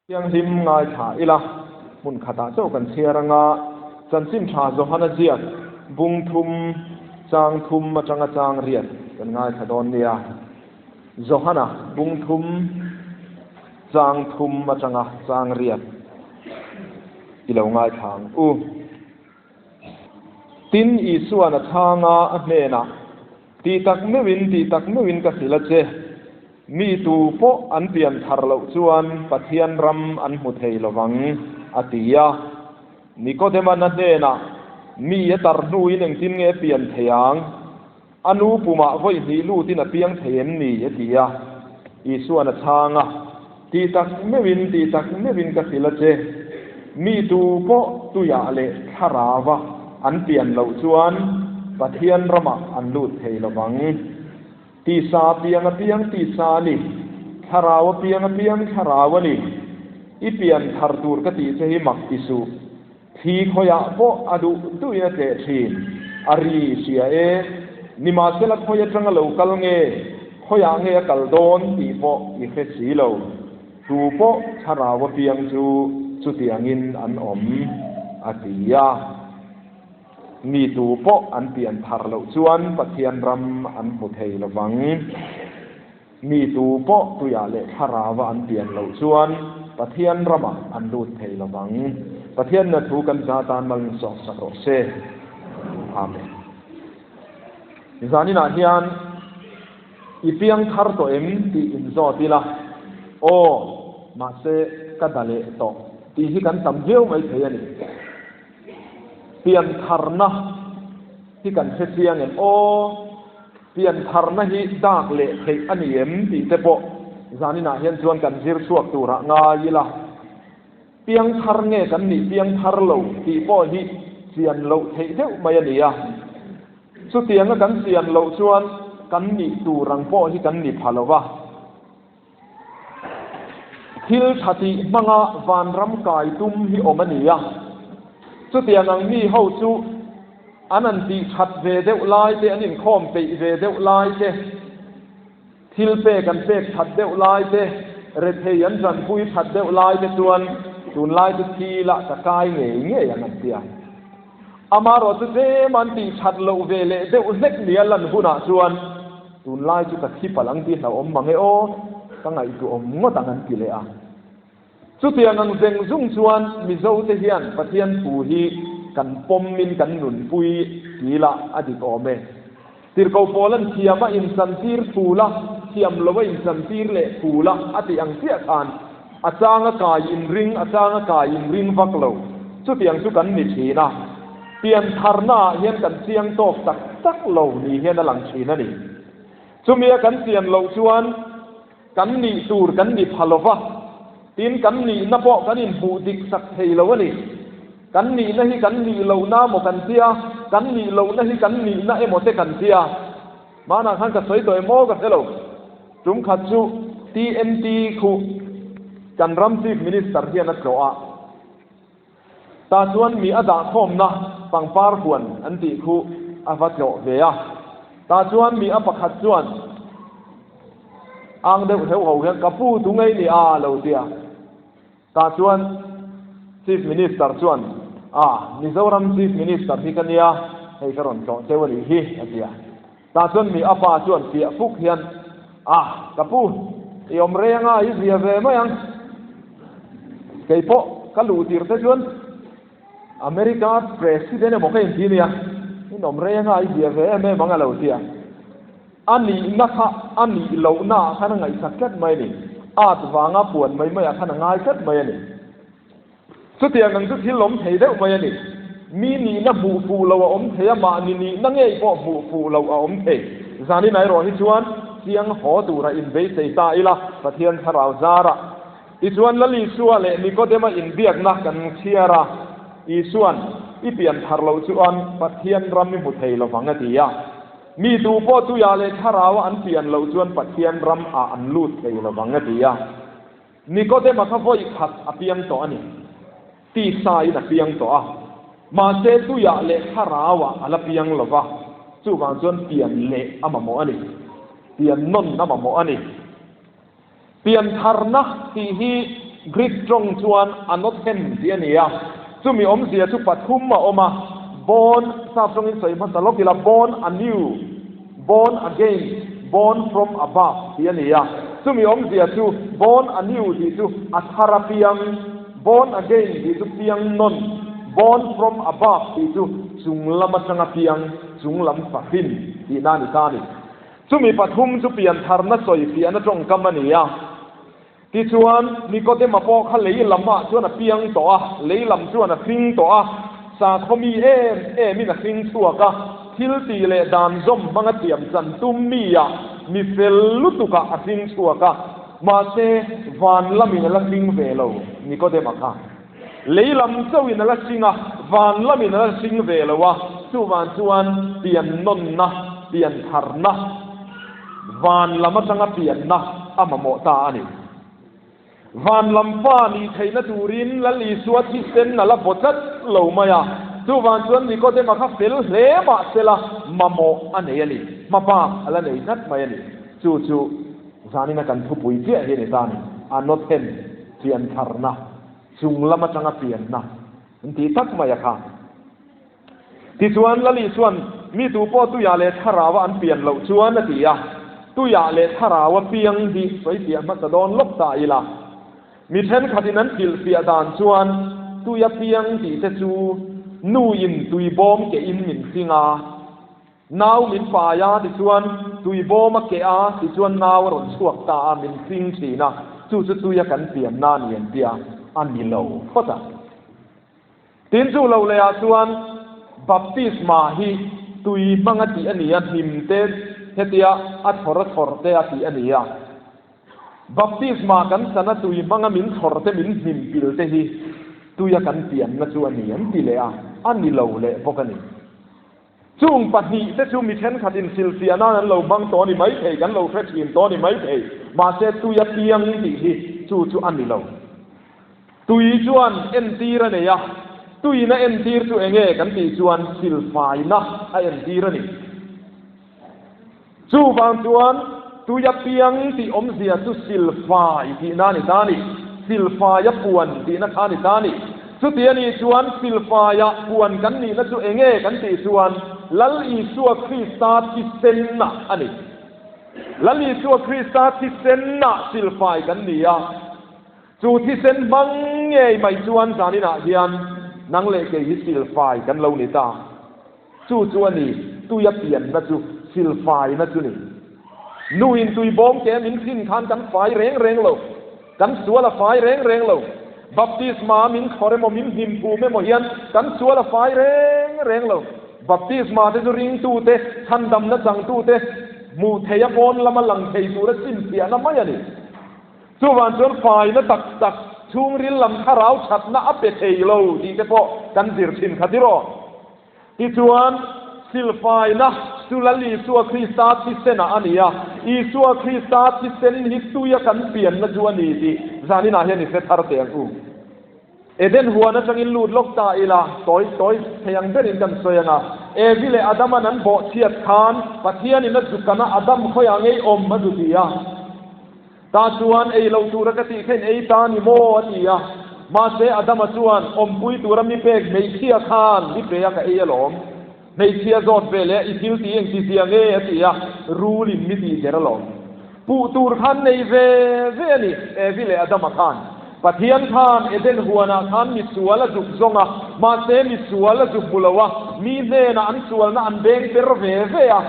Thianghlim ngaithla ila, hmun khatah chauh kan chhiar anga chanchin tha Johana ziak bung thum chang thum atanga chang riat kan ngaithla dawn nia. Johana bung thum chang thum atanga chang riat i lo ngaithla ang u. Tin, Isua'n a chhang a, a hnenah, Tih tak meuhin, tih tak meuhin ka hrilh a che. Mi tu pawh an pian thar loh chuan Pathian ram an hmu thei lo vang, a ti a. Nikodema'n a hnenah, Mi a tar hnuin engtin nge a pian thei ang? A nu pumah vawi hnih lutin a piang thei em ni? a ti a. Isua'n a chhang a, Tih tak meuhin, tih tak meuhin ka hrilh a che. Mi tu pawh tuiah leh thlarauva an pian loh chuan Pathian ramah an lut thei lo vang. Tisa piang a piang tisa a ni, thlarau a piang a piang thlarau a ni. I pian thar tur ka tih che hi mak ti suh. Thli khawiah pawh a duh duhin a tleh thin, a ri hria e. Nimahsela khawi atanga lo kal nge, khawiah nge a kal dawn tih pawh i hre si lo. Tu pawh thlarau a piang chu chutiangin an awm, a ti a. Mi tu pawh an pian thar loh chuan Pathian ram an hmu thei lo vang. Mi tu pawh tuiah leh thlarauva an pian loh chuan Pathian ramah an lut thei lo vang. Pathian na thu kan za tan mal in sawk sak rawh se. Amen. Zaninah hian i piang thar tawh em tih in zawt ila, aw, mahse ka da leh tawh tih hi kan tam viau mai thei a ni. Piantharna hi kan hre chiang em? Aw, piantharna hi dak leh theih a ni em tih te pawh zaninah hian chuan kan zir chhuak turah ngai ila. Piangthar nge kan nih piangthar lo tih pawh hi chian loh theih deuh mai a ni a. Chutianga kan chian loh chuan kan nih tur ang pawh hi kan ni pha lo va. Thil tha tih hmanga vanram kai tum hi awm a ni a, chutiang ang mi ho chu an an tih that ve deuh lai te, an inkhawm peih ve deuh lai te, thil pek an pek that deuh lai te, rethei an chanpui that deuh lai te chuan tunlai chu thil ah ka kai ngei ngei ang an ti a. Amaherawhchu tlem an tih that loh ve leh deuh hlek nia lan hunah chuan Tunlai chu ka thi palh ang tih hlauhawm mang e aw, ka ngaihtuahawm ngawt ang an ti leh a. Chutiang ang zeng zung chuan Mizote hian Pathian thu hi kan pawmin kan nunpui ti ila a dik awm e. Tirhkoh pawl an thiam a inchantir thul a, thiam lo a inchantir leh thul a a tih ang chiah khan a changa kai inring, a changa kai inring vak lo. Chutiang chu kan ni thin a. Piantharnaah hian kan chiang tawk tak tak lo ni hian a lang thin a ni. Chumia kan chian loh chuan kan nih tur kan ni pha lo va, tin kan nihna pawh kan inhmuh dik sak thei lo a ni. Kan nihna hi kan nih lohna emaw kan tia, kan nih lohna hi kan nihna emaw te kan tia. Hmanah khan ka sawi tawh em aw ka hre lo. Tum khat chu TNT khu kan ram Chief Minister hian a tlawh a. Tah chuan mi a dahkhawmna pangpar huan an tih khu a va tlawh ve a. Tah chuan mi a pakhat chuan ang deuh heuh ho hian ka pu tu ngei ni a lo ti a. Tah chuan Chief Minister chuan a Mizoram Chief Minister hi ka nia, hei ka rawn tlawh cheu a nih hi a ti a. Tah chuan mi a pa chuan fiah fuk hian, Ah, ka pu, i awm reng a, i zia ve mai ang. Kei pawh ka luh tir te chuan America President emaw ka inti nia, in awm reng a, i zia ve em em ang a lo ti a. A nihna kha a nih lohna ah khan a ngaihsak tlat mai a ni. At vanga puan mai mai ah khan a ngai tlat mai a ni. Chutiang ang chu thil awm thei deuh mai a ni. Mi nihna hmuh fuh lo a awm thei a, mahni nihna ngei pawh hmuh fuh loh a awm thei. Zanin erawh hi chuan chiang haw tura inbeisei ta ila, Pathian thlarau zarah. Tichuan Lal Isua leh Nikodema inbiakna kan chhiar a, Isua'n, I pian thar loh chuan Pathian ram i hmu thei lovang a ti a. Mi tu pawh tuiah leh thlaraua an pian loh chuan Pathian ram ah an lut thei lovang a ti a. Nikodema kha vawi khat a piang tawh a ni. Tisain a piang tawh a, mahse tuiah leh thlarauah a la piang lo va, chuvang chuan pian leh a mamawh a ni. Pian nawn a mamawh a ni. Pian tharna tih hi. Greek tawng chuan anothen tih a ni a, chumi awmzia chu pathum a awm a, born, sap tawngin sawi hmasa lawk ila, born anew, born again, born from above tih a ni a, chumi awmzia chu born anew tih chu a thar a piang, born again tih chu piang nawn, born from above tih chu chung lam atanga piang, chung lam fahrin tihna a ni ta a ni. Chumi pathum chu piantharna sawifiahna tawngkam a ni a. Tichuan, Nikodema pawh kha lei lamah chuan a piang tawh a, lei lam chuan a hring tawh a, sakhaw mi em emin a hring chhuak a, thil tih leh dan zawm hmanga thiam chan tum mi ah mi fel lutukah a hring chhuak a, mahse, van lamin a la hring ve lo, Nikodema kha. Lei lam chauhin a la hring a, van lamin a la hring ve lo a, chuvang chuan pian nawnna, pian tharna, van lam atanga pianna a mamawh ta a ni. Van lam fa nih theihna turin Lal Isua thisen a la baw tlat lo mai a, chuvang chuan Nikodema kha fel hle mah sela mamawh a nei a ni, hma bak a la nei tlat mai a ni. Chu chu zanina kan thupui chiah hi a ni ta a ni, a nawthen. Pian tharna, chung lam atanga pianna an tih tak mai a kha. Tichuan, Lali chuan, Mi tu pawh tuiah leh thlaraua an pian loh chuan a ti a, tuiah leh thlaraua piang hi sawifiah hmasa dawn lawk ta ila. Mi thenkhatin an hrilhfiah dan chuan, tuia piang tih te chu nuin tuibawm kehin min hring a, Nau min pai a, tichuan tui bawm a keh a, tichuan nau a rawn chhuak ta a, min hring thin a, chu chu tuia kan pianna a ni an tia, a ni lo phawt a. Tin chu lo leh ah chuan baptisma hi tui hmanga tih a ni a, hnim te hetia a chhawr a chhawr te a tih a ni a. Baptisma kan sana tui hmanga min chhawr te min hnim pil te hi tuia kan pianna chu a ni an ti leh a, a ni lo leh bawk a ni. Chung pahnihte chu mi thenkhat insilfiah nan an lo hmang tawh a ni maithei, kan lo hre thin tawh a ni maithei, mahse tui a piang tih hi chu chu a ni lo. Tui chuan entir a nei a, tuina entir chu enge kan tih chuan silfaina a entir a ni. Chuvang chuan tui a piang tih awmzia chu silfai tihna a ni ta a ni. Silfaia puan tihna kha a ni ta a ni. Chuti a nih chuan silfaia puan kan nihna chu enge kan tih chuan Lal Isua Krista thisenna a ni. Lal Isua Krista thisenna silfai kan ni a. Chu thisen hmang ngei mai chuan zaninah hian nang leh kei hi silfai kan lo ni ta. Chu chu a ni, tui a pianna chu, silfaina chu ni. Nuin tui bawm ke min hrin khan kan fai reng reng lo, kan sual a fai reng reng lo. Baptisma min thlawr emaw min hnim phum emaw hian kan sual a fai reng reng lo. Baptisma te chu ringtute, chhandamna changtute hmuh theih a pawn lama lang thei tura chhinchhiahna mai a ni. Chuvang chuan faina tak tak chhungril lam thlarau thatna a pe thei lo tih te pawh kan zir thin kha tiraw? Tichuan, silfaina chu Lal Isua Krista thisenah a ni a, Isua Krista thisen hi tuia kan pianna chu a ni tih zaninah hian i hre thar teh ang u. Eden huan atangin lut lawk ta ila, tawi tawi thei ang berin kan sawi ang a, Evi leh Adaman an bawhchhiat khan Pathianin a zukana Adam khawiah ngei awm a zu ti a. Tah chuan ei loh tura ka tih kha in ei ta ni maw? a ti a. Mahse Adama chuan, Awmpui tura mi pek hmeichhia khan mi pe a ka ei alawm. Hmeichhia zawt ve leh i thil tih engti zia nge? a ti a, Rulin mi tih der alawm. Puh tur khan nei ve ve a ni, Evi leh Adama khan. Pathian khan Eden huanah khan mi sual a zuk zawng a, mahse mi sual a zuk hmu lo a, mi hnenah an sualna an beng per ve ve a.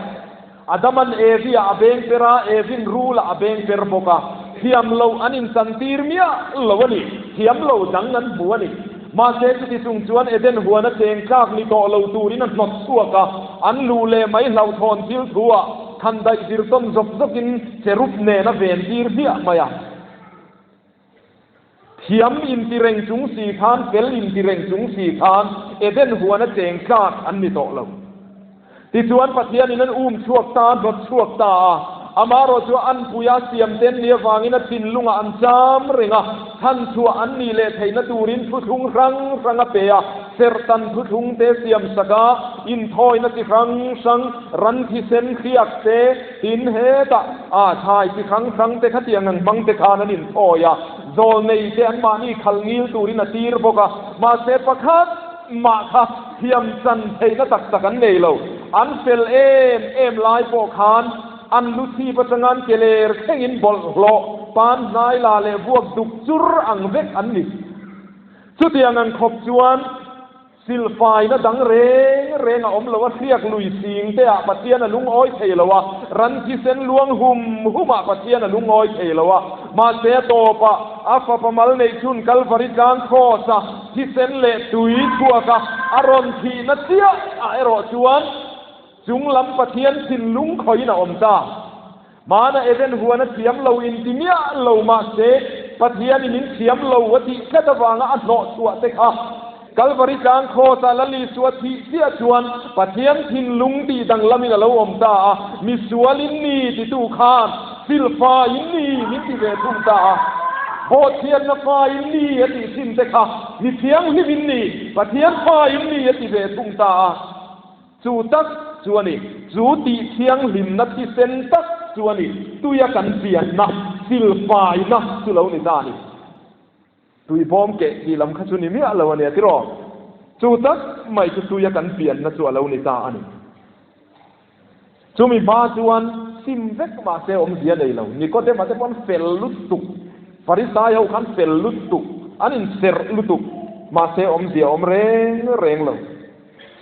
Adaman Evi-ah a beng per a, Evin Rul-ah a beng per bawk a. Thiam loh an inchantir miah lo a ni, thiam lo dang an hmu a ni. Mahse chuti chung chuan Eden huana cheng tlak ni tawh lo turin a hnawt chhuak a, an luh leh mai hlauhthawn thil thu-ah than daih zir tawn zawk zawkin cherub nen a ven tir hmiah mai a. Thiam inti reng chung si khan, fel inti reng chung si khan Eden huana cheng tlak an ni tawh lo. Tichuan Pathianin an um chhuak ta a, hnawt chhuak ta a. Amaherawh chu an puia siam ten ni avangin a thinlungah an cham reng a, chhanchhuah an nih leh theihna turin thuthlung hrang hrang a pe a, serhtan thuthlung te siam sak a, inthawina chi hrang hrang, ran thisen hriak te, tin hetah a thlai chi hrang hrang te khatiang ang hmang te khan an inthawi a. Zawlnei te anmahni khalh ngil turin a tir bawk a, mahse pakhat mah kha thiam chan theihna tak tak an nei lo. An fel em em lai pawh khan an lu chhip atanga an ke ler thlengin bawlhhlawh pan hnai la leh vuak duk chur ang vek an ni. Chutiang ang khawp chuan Silfaina dang reng reng a awm lo a, hriak lui sing te ah Pathian a lungawi thei lo a, ran thisen luang hum hum ah Pathian a lungawi thei lo a, mahse a tawp ah a fapa mal neih chhun Kalvari tlang cross a thisen leh tui chhuak a a rawn thihna chiah ah erawh chuan chung lam Pathian thinlung khawihin a awm ta. Hmana Eden huan a thiam lo inti miah lo mahse, Pathianin in thiam lo a tih tlat avanga a hnawh chhuah te kha Kalvari tlang Kraws-ah Lal Isua thih chiah chuan Pathian thinlung tih danglamin a lo awm ta a, misual in ni titu khan silfa in ni min ti ve thung ta a, bawhchhiatna fa in ni a tih thin te kha mi thianghlim in ni, Pathian fa in ni a ti ve thung ta a. Chu tak chu a ni. Chu tih thianghlimna thisen tak chu a ni. Tuia kan pianna, silfaina chu lo ni ta a ni. Tui bawm keh tih lam kha chu ni miah lo a nia tiraw? Chu tak mai chu tuia kan pianna chu a lo ni ta a ni. Chumi hma chuan sim vek mahse awmzia nei lo. Nikodema te pawh an fel lutuk. Farisai ho khan fel lutuk. An inserh lutuk. Mahse awmzia awm reng reng lo.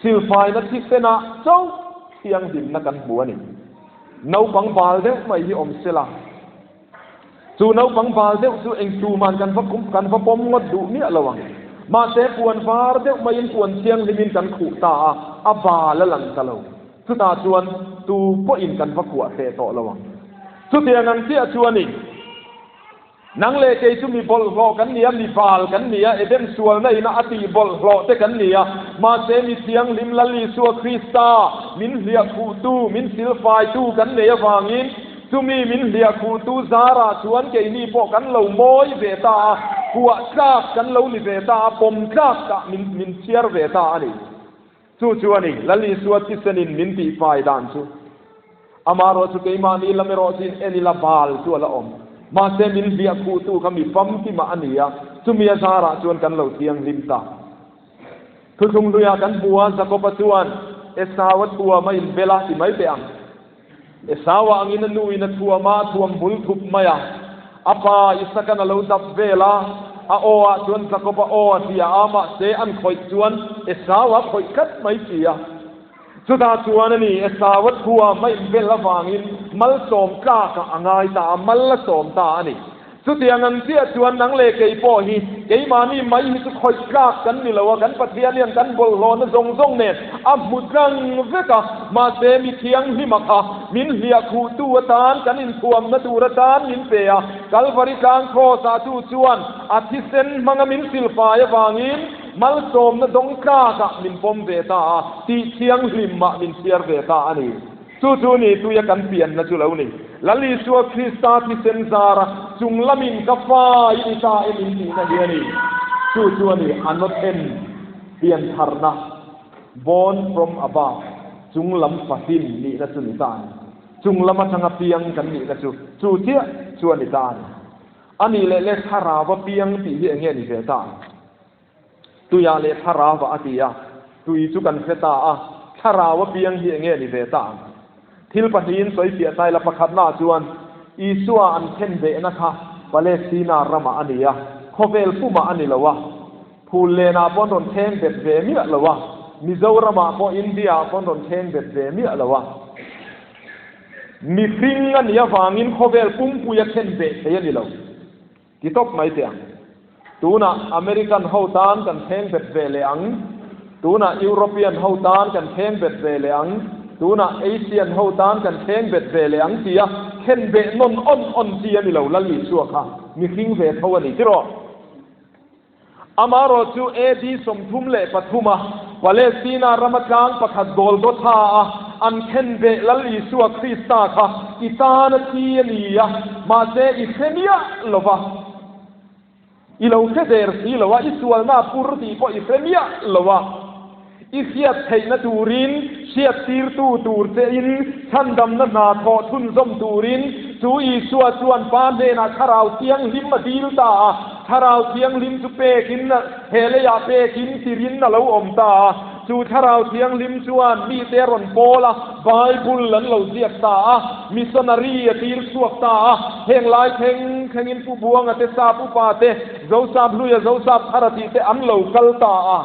Silfaina thisenah chauh thianghlimna kan hmu a ni. Naupang bal deuh mai hi awm sela, chu naupang bal deuh chu eng tuman kan va kan va pawm ngawt duh miah lo ang. Mahse puan var deuh maiin puan thianghlimin kan khuh ta a, a bal a lang ta lo. Chutah chuan tu pawhin kan va kuah hreh tawh lo ang. Chutiang ang chiah chu a ni. Nang leh kei chu mi bawlhhlawh kan ni a, mi bal kan ni a, Eden sualna ina a tih bawlhhlawh te kan ni a. Mahse mi thianghlim Lal Isua Krista min hliahkhuhtu, min silfaitu kan nei avangin chumi min hliahkhuhtu zarah chuan keini pawh kan lo mawi ve ta a, huah tlak kan lo ni ve ta a, pawm tlak tah min min chhiar ve ta a ni. Chu chu a ni, Lal Isua thisenin min tihfai dan chu. Amaherawh chu keimahni lam erawh chu in en ila bal chu a la awm. Mahse min hliah khuhtu kha mi famkima a ni a, chumi a zarah chuan kan lo thianghlim ta. Thuthlung hluiah kan hmu a, Jakoba chuan Esau a thuam a inbel a ti mai teh ang. Esau-a angin a nuin a thuam a, a thuam bul thup mai a. A pa Isakan a lo dap vel a, a aw-ah chuan Jakob-a aw a hria a, mahse an khawih chuan Esau-a khawih tlat mai si a. Chutah chuan a ni, Esau-a thuam a inbel avangin malsawm tlakah a ngai ta a, mal a sawm ta a ni. Chutiang ang chiah chuan nang leh kei pawh hi keimahni mai hi chu khawih tlak kan ni lo a, kan Pathian hian kan bawlhhlawhna zawng zawng nen a hmu tlang vek a, mahse mi thianghlim a kha min hliah khuhtu atan kan inthuamna tur atan min pe a, Kalvari tlang Kraws ah chu chuan a thisen hmanga min silfai avangin malsawmna dawng tlakah min pawm ve ta a, tih thianghlim ah min chhiar ve ta a ni. Chu chu ni tuia kan pianna chu lo ni. Lal Isua Krista thisen zara chung lamin ka fa i ni ta em in tihna hi a ni. Chu chu a ni a nawthen piantharna, born from above, chung lam fahlim nihna chu ni ta a ni. Chung lam atanga piang kan nihna chu chu chiah chu a ni ta a ni. A nih leh le thlarau a piang tih hi eng nge ni ve ta? Tuiah leh thlarauah a ti a, tui chu kan hre ta a, thlarau apiang hi enge ni ve ta ang? Thil pahnihin sawifiah ta ila, pakhatnaah chuan Isua an khenbehna kha Palestina ramah a ni a, khawvel pumah a ni lo a, phul lenah pawh an rawn thleng bet ve miah lo a, Mizoramah pawh India-ah pawh an rawn thleng bet ve miah lo a. Mihring a nih avangin khawvel pumpuia khenbeh thei a ni lo. Ti tawp mai teh ang. Tunah American ho tan kan thleng bet ve leh ang. Tunah European ho tan kan thleng bet ve leh ang. Tunah Asian ho tan kan thleng bet ve leh ang tia khen beh nawn awn awn chi a ni lo Lal Isua kha mihring ve tho a ni tiraw? Amaherawh chu AD 33 a Palestina rama tlang pakhat Golgotha a an khenbeh Lal Isua Krista kha i tan a thi a ni a, mahse i hre miah lo va, i lo hre der si lo a, i sualna pur tih pawh i hre miah lo a. I hriat theihna turin, hriattirtu tur chein, chhandamna hna thawh chhunzawm turin, Chu Isua chuan Pa hnenah Thlarau Thianghlim a dil ta a, Thlarau Thianghlim chu pekin he leiah pekin tirin a lo awm ta a. Chu Thlarau Thianghlim chuan mite a rawn pawl a, Bible an lo ziak ta a, missionary a tir chhuak ta a. Heng lai thleng thlengin Pu Buanga te, Sap Upa te, Zosap Hluia, Zosap Thara tih te an lo kal ta a.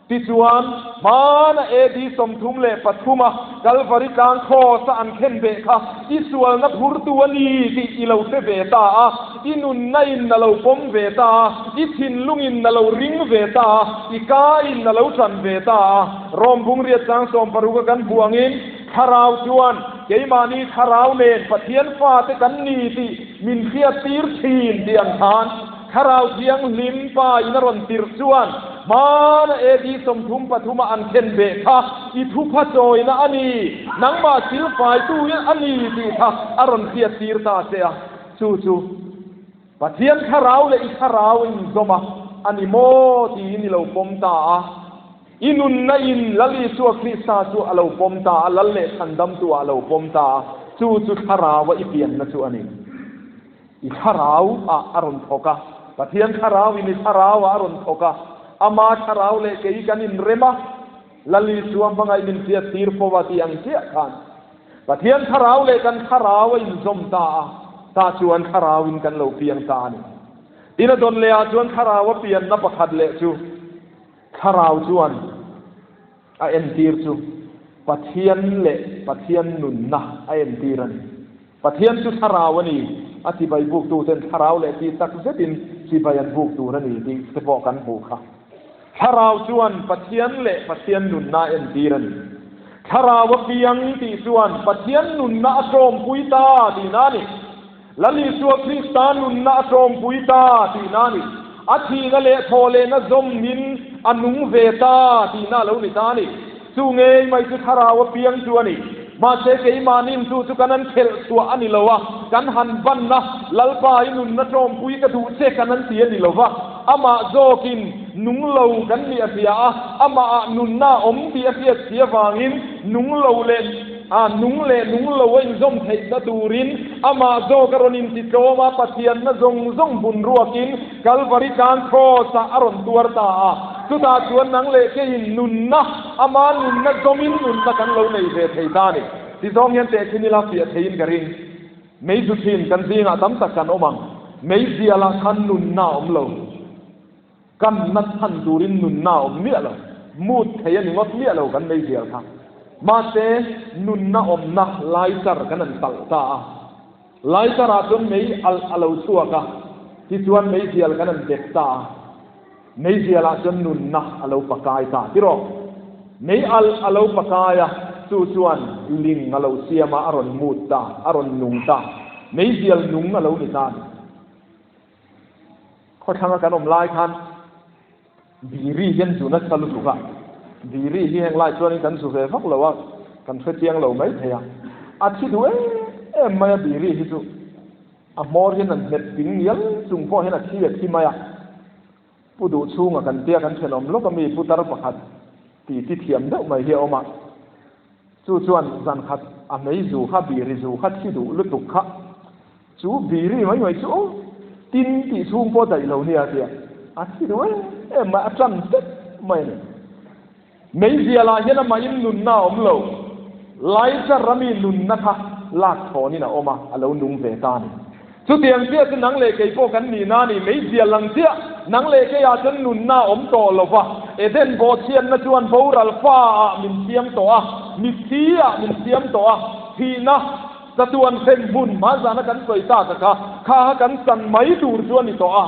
Tichuan, hmana AD 33 a Kalvari tlang Kraws a an khen beh kha i sualna phurtu a ni tih i lo hre ve ta a, i nunna in a lo pawm ve ta a, i thinlung in a lo ring ve ta a, i ka in a lo tan ve ta a. Rom bungriat chang 60 a kan hmuh angin, Thlarau chuan keimahni thlarau nen Pathian fate kan ni tih min hriattir thin tih ang khan, Thlarau Thianghlim Pa in a rawn tirh chuan hmana AD 33 a an khen beh kha i thupha chawina a ni, nangmah silfaitu a ni tih kha a rawn hriattir ta che a, chu chu Pathian Thlarau leh i Thlarau inzawm a a ni maw tiin i lo pawm ta a. I nunna in Lal Isua Krista chu a lo pawm ta a, Lal leh Chhandamtu ah a lo pawm ta a, chu chu Thlarau a i pianna chu a ni. I thlarau ah a rawn thawk a, Pathian thlarau in i thlarau ah a rawn thawk a, Ama thlarau leh kei kan inrem a, Lal Isua hmangaih min hriat tir fo a tih ang chiah khan Pathian thlarau leh kan thlarau a inzawm ta a, tah chuan thlarau in kan lo piang ta a ni. Tin a dawn leh ah chuan thlarau a pianna pakhat leh chu thlarau chuan a entir chu Pathian leh Pathian nunna a entir a ni. Pathian chu thlarau a ni, a chibai buktuten thlarau leh tih tak zetin chibai an buk tur a ni tih te pawh kan hmuh kha. Thlarau chuan Pathian leh Pathian nunna a entir a ni. Thlarau a piang tih chuan Pathian nunna a tawmpui ta tihna a ni. Lal Isua Krista nunna a tawmpui ta tihna a ni. A thihna leh thawhlehna zawmin a nung ve ta tihna a lo ni ta a ni. Chu ngei mai chu thlarau a piang chu a ni. Mahse keimahnin chu chu kan an khelh chhuah a ni lo a, kan han banna Lalpa i nunna tawmpui ka duh che kan an ti a ni lo va, amah zawkin nung lo kan nih a hria a, amahah nunna a awm tih a hriat si avangin nung lo leh a nung leh nung lo a inzawm theihna turin amah zawk a rawn intitlawm a, Pathianna zawng zawng hmun ruakin Kalvari tlang Kraws ah a rawn tuar ta a, chutah chuan nang leh keiin nunna, ama nunna zawmin nunna kan lo nei ve thei ta a ni. Tizawng hian tehkhin ila fiah theiin ka ring. Mei zu thin kan zingah tam tak kan awm ang. Mei zialah khan nunna a awm lo. Kan na chhan turin nunna a awm miah lo. Mut thei a ni ngawt miah lo kan mei zial kha. Mahse, nunna awmna lighter kan han talh ta a. Lighter ah chuan mei alh a lo chhuak a, tichuan meizial kan han dek ta a. Meizial ah chuan nunna a lo pakai ta tiraw? Mei alh a lo pakai a, chu chuan ling a lo siam a, a rawn mut ta, a rawn nung ta. Meizial nung a lo ni ta a ni. Khawthlanga kan awm lai khan Biri hian zu nasa lutuk a, Biri hi heng lai chuanin kan zu ve vak lo a, kan hre chiang lo mai thei a, a thi duh em em mai a Biri hi chu a hmawr hian an hmet ping mial chung pawh hian a thi a thi mai a, Pu duh chhunga kan tia kan thenawm lawk ami putar pakhat ti ti thiam deuh mai hi a awm a, chu chuan zan khat a mei zu kha Biri zu kha thi duh lutuk kha Chu biri mai mai chu aw, tin tih chhung pawh daih lo nia tia a thi duh em em mai, a tan vek mai a ni. Meizial ah hian amahin nunna a awm lo, Laichar rami nunna kha lak chhawnin a awm a, a lo nung ve ta a ni. Chutiang chiah chu nang leh kei pawh kan nihna a ni, meizial ang chiah nang leh keiah chuan nunna a awm tawh lo va, Eden bawhchhiatna chuan boral fa ah min siam tawh a, mitthi ah min siam tawh a, thihna, Chatuan hrem hmun hmanzana kan sawi tak a kha, kha kha kan chan mai tur chu a ni tawh a.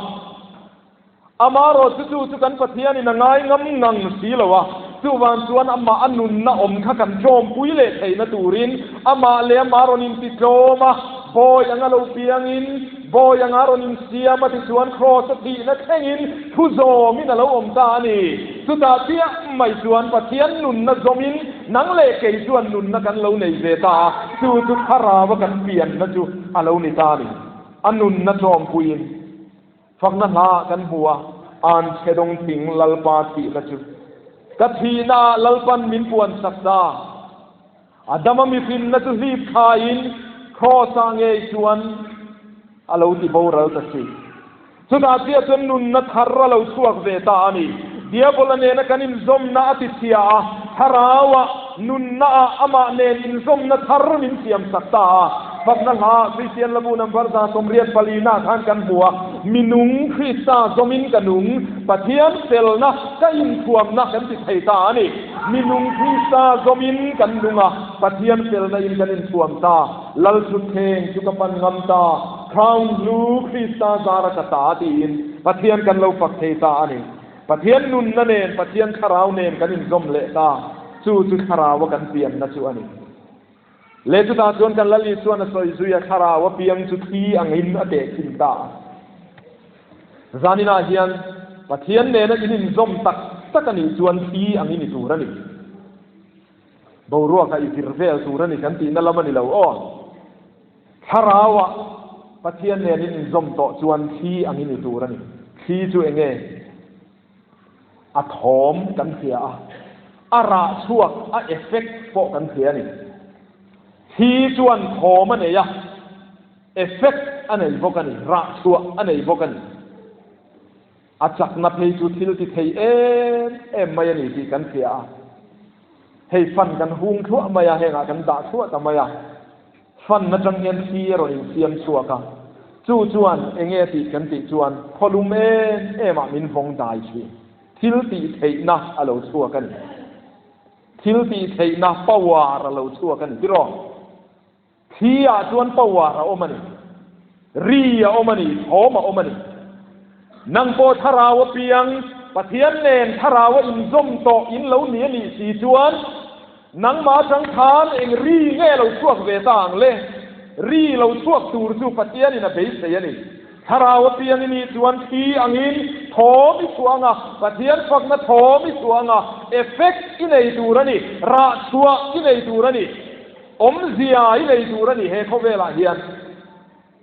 Amarawh chu chu chu kan Pathianin a ngai ngam ngang si lo a, chuvang chuan amah a nunna awm kha kan tlawmpui leh theihna turin amah leh amah rawn intitlawm a, bawi anga lo piangin, bawi anga rawn insiam a tichuan Kraws a thihna thlengin thu zawmin a lo awm ta a ni. Chutah chiah mai chuan Pathian nunna zawmin Nang leh kei chuan nunna kan lo nei ve ta a, chu chu thlarau a kan pianna chu a lo ni ta a ni. A nunna tlawmpuiin fakna hla ah kan hmu a, An chhe dawng thing Lalpa thihna chu ka thihna ah Lalpan min puan sak ta. Adama mihrinna chu hlip thlaiin. Kraws-ah ngei chuan a lo ti boral ta si. Chutah chiah chuan nunna thar a lo chhuak ve ta a ni. Diabola nena kan inzawmna a ti chhia a, Thlarauah, nunnaah amah nen inzawmna thar min siamsak ta a. Fakna hla, Kristian Labu number 84 na khan kan hmu a, Mi nung Krista zawmin ka nung, Pathian felna ka inthuamna kan ti thei ta a ni. Mi nung Krista zawmin kan nung a, Pathian felna in kan inthuam ta. Lal thutthleng chu ka pan ngam ta, Crown hlu Krista zara ka ta tiin Pathian kan lo fak thei ta a ni. Pathian nunna nen, Pathian thlarau nen kan inzawm leh ta, chu chu thlaraua kan pianna chu a ni. Leh chutah chuan kan Lal Isuan a sawi zui a, thlarau a piang chu thli angin a tehkhin ta a. Zaninah hian Pathian nena in inzawm tak tak a nih chuan thli angin i tur a ni. Boruaka i vir vel tur a ni kan tihna lam a ni lo aw. Thlarauah Pathian nen in inzawm tawh chuan thli angin i tur a ni. Thli chu eng nge? A thawm kan hria a, a rah chhuak, a effect pawh kan hria a ni. Thli chuan thawm a nei a, effect a nei bawk a ni, rah chhuah a nei bawk a ni. A chakna phei chu thil ti thei em em mai a ni tih kan hria a. Hei fan kan hung thluah mai a, hengah kan dah thluah ta mai a. Fan atang hian thli a rawn insiam chhuak a, chu chuan enge a tih kan tih chuan khawlum em em ah min vawng dai thin. Thil tih theihna a lo chhuak a ni. Thil tih theihna power a lo chhuak a ni tiraw? Thli ah chuan power a awm a ni. Ri a awm a ni, thawm a awm a ni. Nang pawh thlarau a piang, Pathian nen thlarau a inzawm tawh in lo ni a nih si chuan, nangmah atang khan eng ri nge lo chhuak ve ta ang le? Ri lo chhuak tur chu Pathianin a beisei a ni. Thlarau a piang i nih chuan thli angin thawm i chhuah ang a, Pathian fakna thawm i chhuah ang a, effect i nei tur a ni, rah chhuah i nei tur a ni. Awmzia i nei tur a ni he khawvelah hian.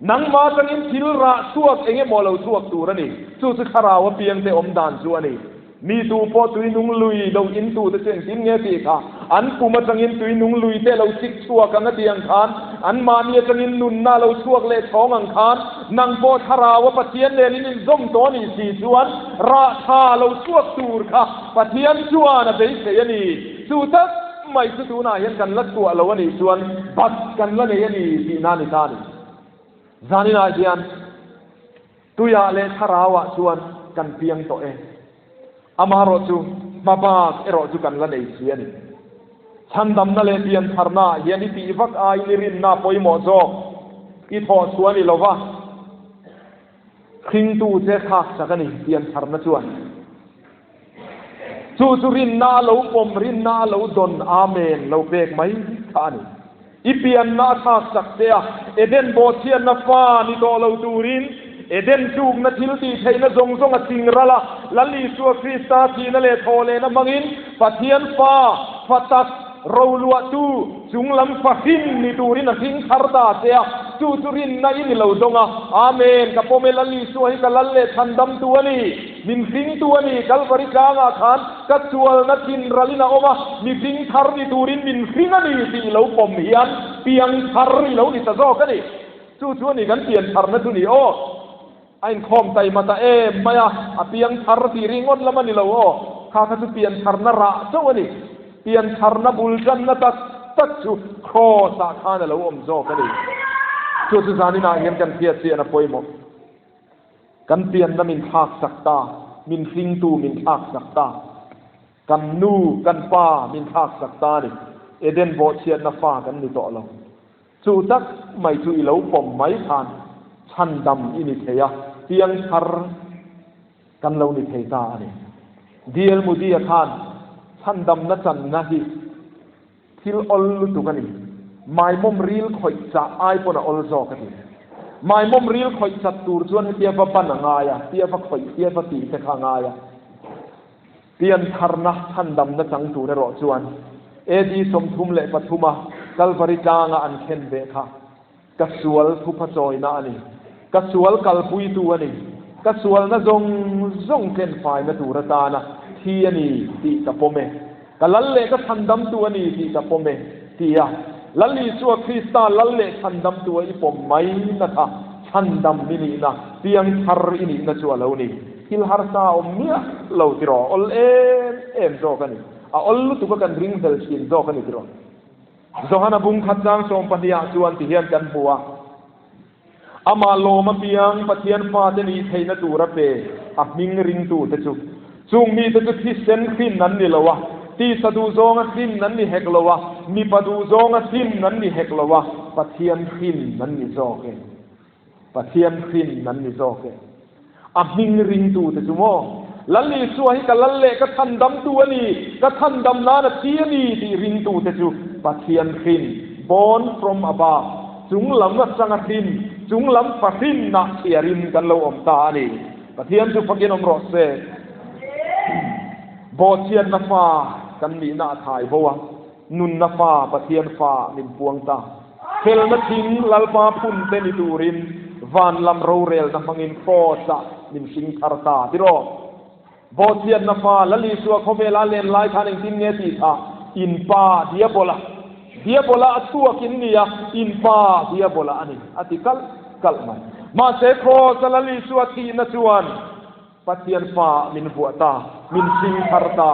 Nangmah atangin thil rah chhuak eng emaw lo chhuak tur a ni. Chu chu thlarau apiangte awm dan chu a ni. Mi tu pawh tui nung lui lo in tute chu engtin nge tih kha an pum atangin tui nung lui te lo chik chhuak ang a ti ang khan, anmahni atangin nunna lo chhuak leh chhawng ang khan, nang pawh thlarau a Pathian nen in inzawm tawh a nih si chuan rah tha lo chhuak tur kha Pathian chuan a beisei a ni. Chu tak mai chu tunah hian kan la chhuah lo a nih chuan bat kan la nei a ni tih na ni ta a ni. Zaninah hian tuiah leh thlarauah chuan kan piang tawh e. Amaherawh chu hma bak erawh chu kan la nei si a ni. Chhandamna leh piantharnaah hian i tih vak aiin i rinna pawimawh zawk i thawh chhuah a ni lo va, hringtu che thlak chak a ni piantharna chuan. Chu chu rinna a lo pawm, rinna a lo dawn, Amen, lo pek mai kha a ni. I pianna a thlak chak che a, Eden bawhchhiatna fa ni tawh lo turin, Eden tlukna thil tih theihna zawng zawng a ching ral a, Lal Isua Krista thihna leh thawhlehna hmangin Pathian fa, fa tak, Roluahtu chunglam fahrin ni turin a hring thar ta che a, chu chu rinna i ni lo dawng a. Amen! Ka pawm e, Lal Isua hi ka lal leh chhandamtu a ni. Min hringtu a ni. Kalvari tlangah khan ka chualna thin ralin a awm a, mi hring thar ni turin min hring a ni tih i lo pawm hian piang thar i lo ni ta zawk a ni. Chu chu a ni kan pian tharna chu ni aw. A inkhawm taima ta em mai a, a piang thar tih ringawt lam a ni lo aw. Kha kha chu pian tharna rah chauh a ni. Pian tharna bul tanna tak tak chu Kraws ah khan a lo awm zawk a ni. Chu chu zaninah hian kan hriat chian a pawimawh. Kan pianna min thlak sak ta, min hringtu min thlak sak ta, kan nu, kan pa min thlak sak ta a ni. Eden bawhchhiatna fa kan ni tawh lo. Chu tak mai chu i lo pawm mai khan chhandam i ni thei a, piangthar kan lo ni thei ta a ni. DL Moody-a khan chhandamna channa hi thil awl lutuk a ni, maimawm ril khawih chah ai pawn a awl zawk a ti. Maimawm ril khawih chat tur chuan hetia va ban a ngai a, tia va khawih, tia va tih te kha a ngai a. Piantharna chhandamna chang tur erawh chuan AD 33 a Kalvari tlanga an khen ve kha ka sual thupha chawina a ni, ka sual kalpuitu a ni, ka sualna zawng zawng tlenfaina tur atana thi a ni tih ka pawm e, ka lal leh ka chhandamtu a ni tih ka pawm e, tia. Lal Isua Krista Lal leh Chhandamtua i pawm mai na kha chhandam i nihna, piangthar i nihna chu a lo ni. Thil harsa a awm miah lo tiraw? Awl em em zawk a ni. A awl lutuk a kan ringhlel thin zawk a ni tiraw? Johana bung khat chang sawmpahnih ah chuan ti hian kan hmu a. Amah lawm apiang Pathian fate nih theihna tur a pe a hming ringtute chu. Chung mite chu thisen hrin an ni lo a, tisa duhzawnga hrin an ni hek lo a, mipa duhzawnga hrin an ni hek lo a, Pathian hrin an ni zawk e. Pathian hrin an ni zawk e. A hming ringtute chu maw? Lal Isua hi ka lal leh ka chhandamtu a ni, ka chhandam nan a thi a ni tih ringtute chu Pathian hrin, born from above, chung lam atanga hrin, chung lam fa hrinna chhiarin kan lo awm ta a ni. Pathian chu fakin awm rawh se. Bawhchhiatna fa kan nihna a thai bo a, nunna fa Pathian fa min puang ta. Felna thing Lalpa phun te ni turin van lam rorelna hmangin Kraws ah min hring thar ta tiraw? Bawhchhiatna fa Lal Isua khawvela len lai khan engtin nge tih kha? In pa Diabola, Diabola a chhuak in nia, in pa Diabola a ni a ti kalh kalh mai. Mahse Kraws a Lal Isua thihna chuan Pathian fa min vuah ta, min hring thar ta,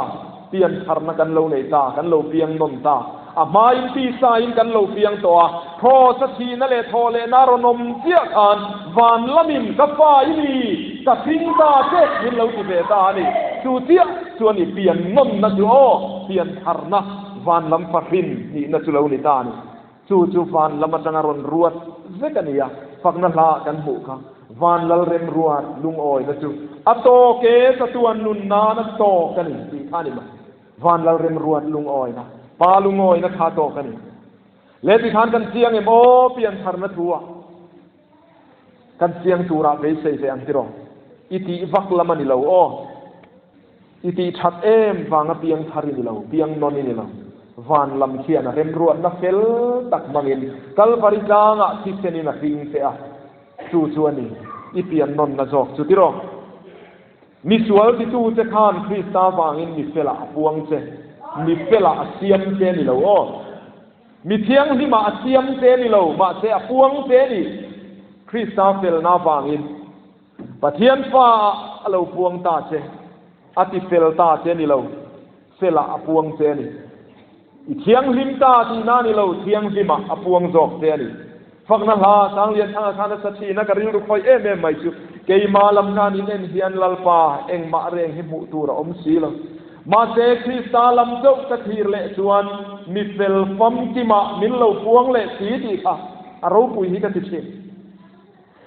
pian tharna kan lo nei ta, kan lo piang nawn ta. A hmain tisain kan lo piang tawh a, Kraws a thihna leh thawh lehna a rawn awm chiah khan van lamin ka fa i ni, ka hring ta che min lo ti ve ta a ni. Chu chiah chu a ni pian nawnna chu aw, pian tharna van lam fahrin nihna chu lo ni ta a ni. Chu chu van lam atanga rawn ruat vek a ni a, fakna hla kan hmuh kha. Van lal rem ruat lungawina chu a tawk e, chatuan nun nan a tawk a ni tih kha a ni mai. Van lal rem ruat lungawina, pa lungawina kha a tawk a ni. Leh ti khan kan chiang em aw piantharna thu ah kan chiang turah beisei ve ang tiraw? I tih vak lam a ni lo aw. I tih that em vanga piang thar i ni lo, piang nawn i ni lo. Van lam khian a remruatna fel tak hmangin Kalvari tlangah thisenin a hring che a, chu chu a ni i pian nawnna zawk chu tiraw? Mi sual titu che khan Krista vangin mi felah a puang che, mi felah a siam che a ni lo aw. Mi thianghlimah a siam che a ni lo, mahse a puang che a ni, Krista felna vangin. Pathian fa ah a lo puang ta che, a ti fel ta che a ni lo, fel ah a puang che a ni. I thianghlim ta tihna a ni lo, thianghlim ah a puang zawk che a ni. Fakna hla Sanglian Thanga khan a sa thin a, ka rilru khawih em em mai chu, keimah lam khan in en hian Lalpa engmah reng hi hmuh tur a awm si lo. Mahse Krista lam chauh ka thlir leh chuan mi fel famkimah min lo puang leh si tih kha a ropui hi ka ti thin.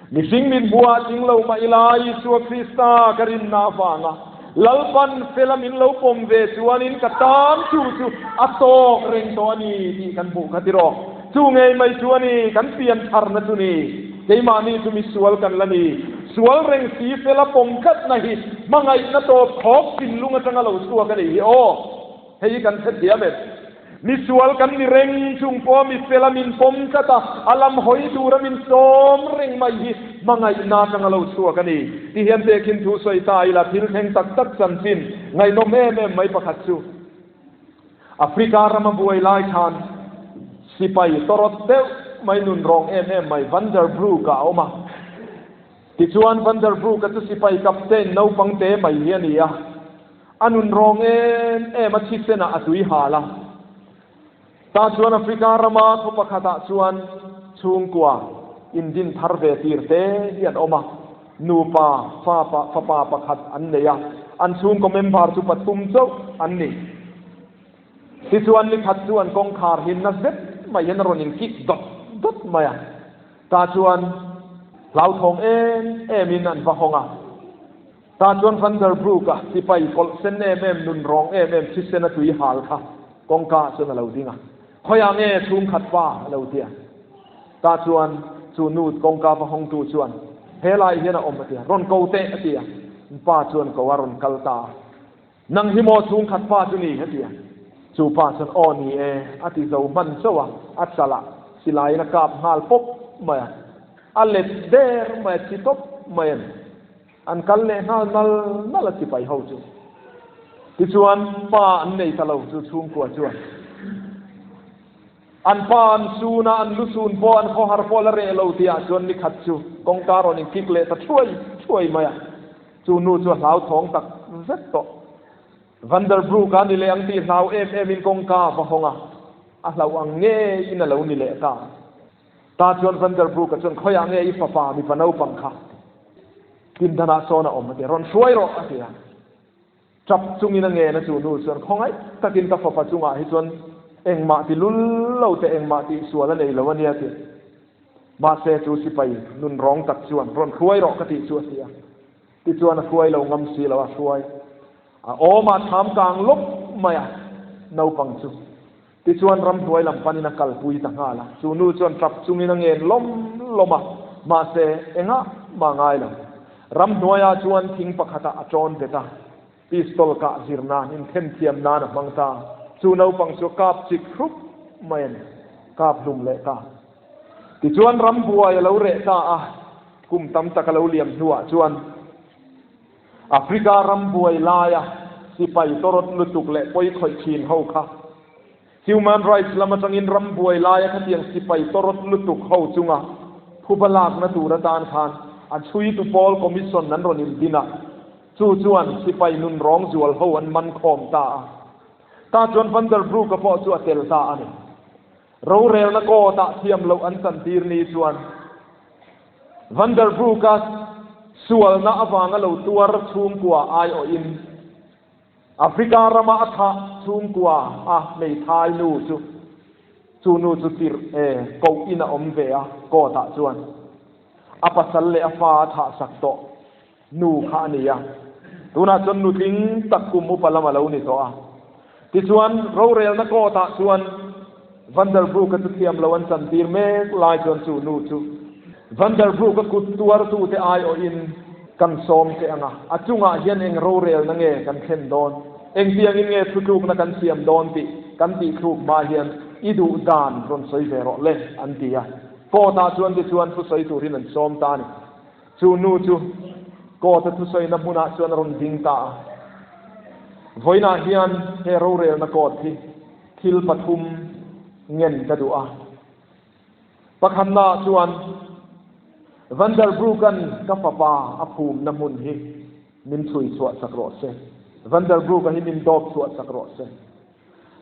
Mihring min hmuah tling lo mah ila Isua Krista ka rinna avanga Lalpan fela min lo pawm ve chuanin ka tan chu chu a tawk reng tawh a ni tih kan hmuh kha tiraw. Chu ngei mai chu a ni, kan pian tharna chu ni. Keimahni chu misual kan la ni. Sual reng si fela pawm tlatna hi hmangaihna tawp khawp thinlung atanga lo chhuak a nih hi aw. Hei hi kan hrethiam em? Mi sual kan ni reng chung pawh mi fela min pawm tlat a, a lam hawi tura min sawm reng mai hi hmangaihna atanga lo chhuak a ni. Ti hian tehkhin thu sawi ta ila thil thleng tak tak chanchin ngaihnawm em em mai pakhat chu Africa rama buai lai khan sipai tawrawt deuh mai nun rawng em em mai Van der Broek-a a awm a. Tichuan Van der Broek-a chu sipai captain naupang te mai hi a ni a. A nun rawng em em a thisenah a tui hal a. Tah chuan Africa rama khaw pakhatah chuan chhungkua indin thar ve tir te hi an awm a. Nupa fapa fapa pakhat an nei a, an chhungkaw member chu pathum chauh an ni. Tichuan ni khat chu an kawngkhar hi na zet mai hian a rawn inkik dawt dawt mai a. Tah chuan hlauthawng em emin an va hawng a. Tah chuan Van der Broek-a sipai kawlh sen em em, nun rawng em em, thisen a tui hal kha kawngka ah chuan a lo ding a. Khawiah nge chhungkhat pa? a lo ti a. Tah chuan chu nu kawngka va hawngtu chuan, He lai hian a awm a ti a, rawn ko teh a ti a. Pa chuan ko a rawn kal ta a. Nang hi maw chhungkhat pa chu ni? a ti a. Chu pa chuan, Aw ni e, a ti zo hman chauh a, a chalah silaiin a kap nghal pawp mai a. A let der mai a, thi tawp mai a ni. An kal leh nghal nal nal a sipai ho chu. Tichuan pa an nei ta lo chu chhungkua chuan. An pa an sun a, an lu sun pawh an khawhar pawh la reh lo tihah chuan ni khat chu kawngka rawn inkik leh ta thuai thuai mai a. Chu nu chu a hlauthawng tak zet tawh. Vanderbroek a ni leh ang tih hlau em em in kawngka a va hawng a, a hlauh ang ngeiin a lo ni leh ta. Ta chuan Vanderbroek a chuan khawiah nge i fapa mipa naupang kha pindanah sawn a awm a ti a, rawn hruai rawh a ti a. Tap chungin a ngen a chu nu chuan khawngaih takin ka fapa chungah hi chuan engmah ti lul lo teh engmah tih sual a nei lo a nia ti. Mahse chu sipai nun rawng tak chuan rawn hruai rawh ka tih chu a ti a. Tichuan a hruai lo ngam si lo a hruai. A awmah tham kang lawp mai a naupang chu. Tichuan ramhnuai lam panin a kalpui ta nghal a. Chu nu chuan tap chungin a ngen lawm lawm a, mahse engah mah ngai lo. Ramhnuaiah chuan thing pakhatah a tawn bet a, pistol kah zir nan, inthemthiam nan a hmang ta. Chu naupang chu a kap chik hrup mai a ni, kap hlum leh ta. Tichuan rambuai a lo reh ta a, kum tam tak a lo liam hnuah chuan Africa ram buai laia sipai tawrawt lutuk leh pawi khawih thin ho kha Human Rights lam atangin ram buai laia khatiang sipai tawrawt lutuk ho chunga phuba lakna tur atan khan a chhuitu pawl Commission an rawn indin a, chu chuan sipai nun rawng zual ho an man khawm ta a. Tah chuan Van der Broek-a pawh chu a tel ta a ni. Rorelna court-ah thiam loh an chantir ni chuan Van der Broek-a sualna avanga lo tuar chhungkua aiawhin Africa rama a thah chhungkua a hmeithai nu chu chu nu chu tirh e koh in a awm ve a court-ah chuan a pasal leh a fa a thah sak tawh nu kha a ni a, tunah chuan nutling tak kum upa lam a lo ni tawh a. Tichuan, rorelna court-ah chuan Van der Broek-a chu thiam lo an chantir mek lai chuan chu nu chu Van der Broek-a kut tuartute aiawhin kan sawm che ang a, a chungah hian eng rorelna nge kan thlen dawn, engtiangin nge thutlukna kan siam dawn tih kan tihthluk hma hian i duh dan rawn sawi ve rawh le, an ti a. Court-ah chuan tichuan thusawi turin an sawm ta a ni. Chu nu chu Court-a thusawina hmunah chuan a rawn ding ta a. Vawiinah hian he rorelna court hi thil pathum ngen ka duh a. Pakhatnaah chuan Van der Broek-a'n ka fapa a phumna hmun hi min chhui chhuah sak rawh se. Van der Broek-a hi min dawp chhuah sak rawh se.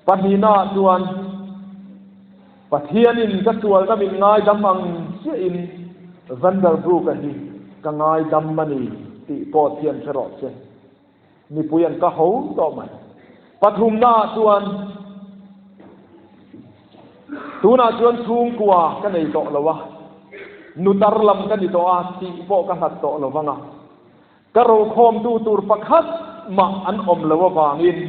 Pahnihnaah chuan Pathianin ka sualna min ngaidam ang chiahin Vanderbroek-a hi ka ngaidam a ni tih pawh thian hre rawh se. Mipui an ka ho tawh mai. Pathumnaah chuan tunah chuan chhungkua ka nei tawh lo a, nutar lam ka ni tawh a tih pawh ka hlat tawh lo vang a. Ka rokhawmtu tur pakhat mah an awm lo avangin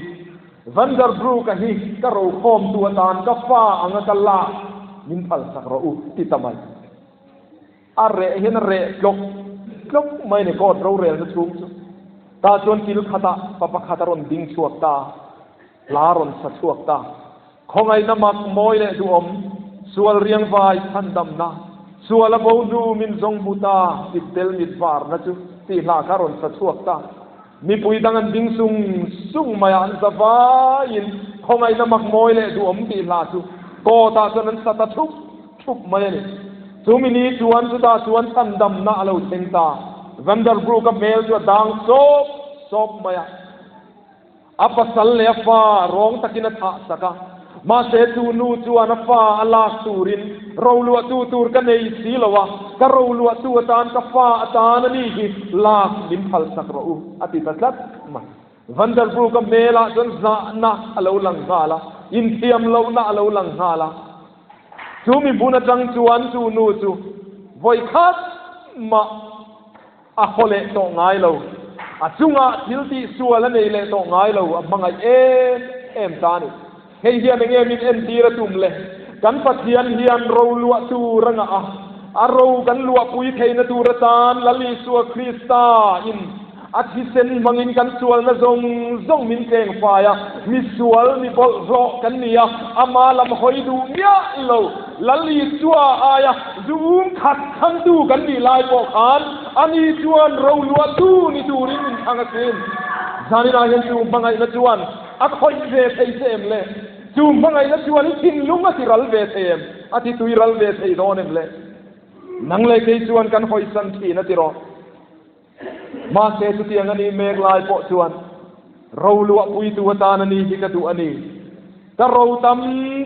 Vanderbroek-a hi ka rokhawmtu atan ka fa anga ka lak min phalsak rawh u ti ta mai. A reh hian a reh tlawk tlawk mai a ni court rorelna chhung chu. Tah chuan kil khatah pa pakhat a rawn ding chhuak ta, hla a rawn sa chhuak ta. Khawngaihna mak mawi leh duhawm, sual riangvai chhandamna, sual a bo hnu min zawng hmu ta, mittel mit varna chu tih hla kha rawn sa chhuak ta. Mipui dang an ding sung sung mai a, an za vaiin khawngaihna mak mawi leh duhawm tih hla chu kawtah chuan an sa ta thup thup mai a ni. Chumi ni chuan chutah chuan chhandamna a lo thleng ta. Vanderbroek-a hmel chu a dang sawp sawp mai a. A pasal leh a fa rawng takin a thah sak a, mahse chu nu chuan a fa a lak turin roluahtu tur ka nei si lo a, ka roluahtu atan ka fa atan a ni hi lak min phalsak rawh u, a ti ta tlat mai. Vanderbroek-a hmelah chuan zahna a lo lang nghal a, inthiam lohna a lo lang nghal a. Chu mi hmun atang chuan chu nu chu vawikhat mah A haw leh tawh ngai lo. A chungah thil tih sual a nei leh tawh ngai lo. A hmangaih em em ta a ni. Hei hian enge min entir a tum le? Kan Pathian hian ro luah tur a ngah a, a ro kan luahpui theihna tur atan Lal Isua Krista in a thisen hmangin kan sualna zawng zawng min tleng fai a, mi sual, mi bawlhhlawh kan ni a, ama lam hawi duh miah lo. Lal Isua aia zu um khat thangtu kan nih lai pawh khan ani chuan roluahtu ni turin min thlang asin. Zaninah hian chu hmangaihna chuan a khawih ve thei che em le? Chu hmangaihna chuan i thinlung a ti ral ve thei em? A ti tui ral ve thei dawn em le? Nang leh kei chuan kan hawisan thin a ti rawh. Mahse chutiang a nih mek lai pawh chuan roluah puitu atan a ni hi ka duh a ni. Ka ro tam